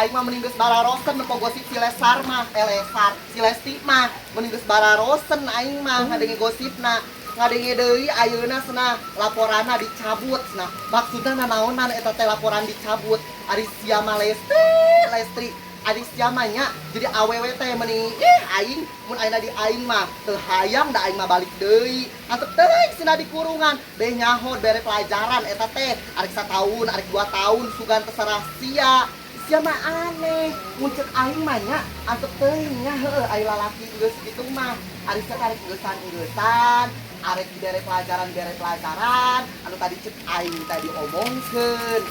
Aing mah mending geus bararosen nempo gosip si Lesar mah, eh Lesar, si Lesti mah mending geus bararosen aing mah ngadenge gosipna. Ngadenge deui ayeuna cenah laporanna dicabut cenah. Maksudna nanaonan eta teh laporan dicabut? Ari sia mah Lesti, Lesti. Ari sia mah nya jadi awewe teh meni ih, aing mun ayeuna di aing mah teu hayang da aing mah balik deui. Antep teuing cenah di kurungan, beh nyaho bere pelajaran eta teh arek sataun, arek 2 tahun sugan terserah sia. Sia mah aneh, mun cek aing mah nya antep teuing nya heueuh aya lalaki geus kitu mah. Ari sia arek geusan-geusan, arek dibere pelajaran bere pelajaran, anu tadi cek aing tadi omongkeun.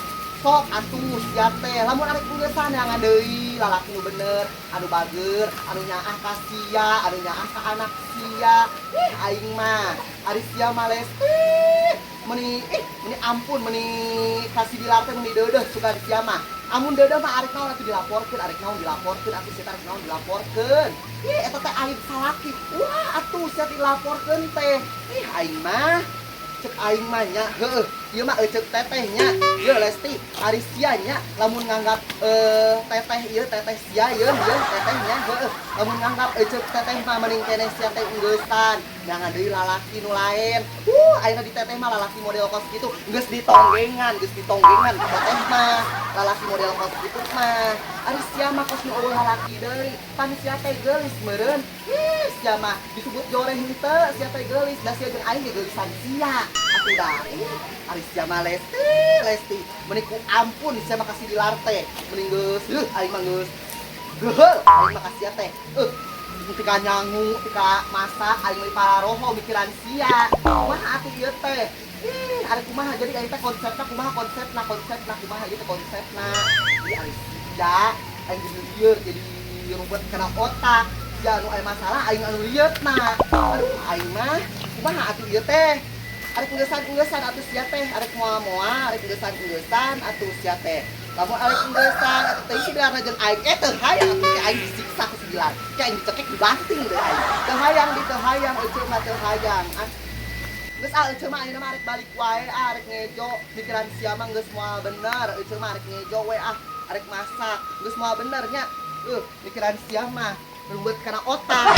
Sok atuh sia teh lamun arek geusan yang deui lalaki nu bener, anu bager, anu nyaah ka sia, anu nyaah ka anak sia. Ih, aing mah ari sia mah Lesti meni ih, meni ampun, meni kasih Dilar teh meni deudeuh sugan sia mah. Amun deudeuh mah arek naon atuh dilaporkeun, arek naon dilaporkeun atuh sia, arek naon dilaporkeun? Ih, eta teh aib salaki. Wah, atuh sia dilaporkeun teh. Ih, aing mah cek aing mah nya heueuh ieu mah cek teteh nya ieu Lesti, ari sia nya lamun nganggap teteh ieu, teteh sia ieu, ieu teteh nya heueuh lamun nganggap cek teteh mah mending keneh sia teh enggeustan jangan deui lalaki nu lain. Ayeuna di teteh mah lalaki model kos kitu geus ditonggengan, geus ditonggengan di teteh mah lalaki model kos kitu mah. Ari sia mah kos nu euweuh lalaki deui, pan sia teh geulis meureun. Ih, sia mah disebut joreh henteu, sia teh geulis da sia jeung aing ge geulisan sia atuh dah. Ih, ari sia mah Lesti, Lesti meni ku ampun sia mah kasih Dilar teh mending geus heuh, aing mah geus geuheul aing mah ka sia teh. Tika nyangu, tika masak, aing mah pararoho mikiran sia. Kumaha atuh ieu teh? Ih, ari kumaha jadi aing teh konsepna kumaha, konsepna, konsepna kumaha ieu teh konsepna? Ih, ari sia, aing jadi lieur, jadi ruwet kana otak. Sia anu aya masalah, aing anu lieutna. Aduh, aing mah kumaha atuh ieu teh? Arek enggesan-enggesan atuh sia teh, arek moal-moal, arek enggesan-enggesan atuh sia teh. Lamun arek enggesan atuh teh si Dilarna jeung aing, eh teu hayang atuh teh aing disiksa ku si Dilar. Ke aing dicekek, dibanting deui aing. Teu hayang di teu hayang eceu mah teu hayang. Ah, geus ah, eceu mah ayeuna mah arek balik wae ah, arek ngejo. Mikiran sia mah geus moal bener, eceu mah arek ngejo we ah, arek masak. Geus moal bener nya. Mikiran sia mah ruwet kana otak.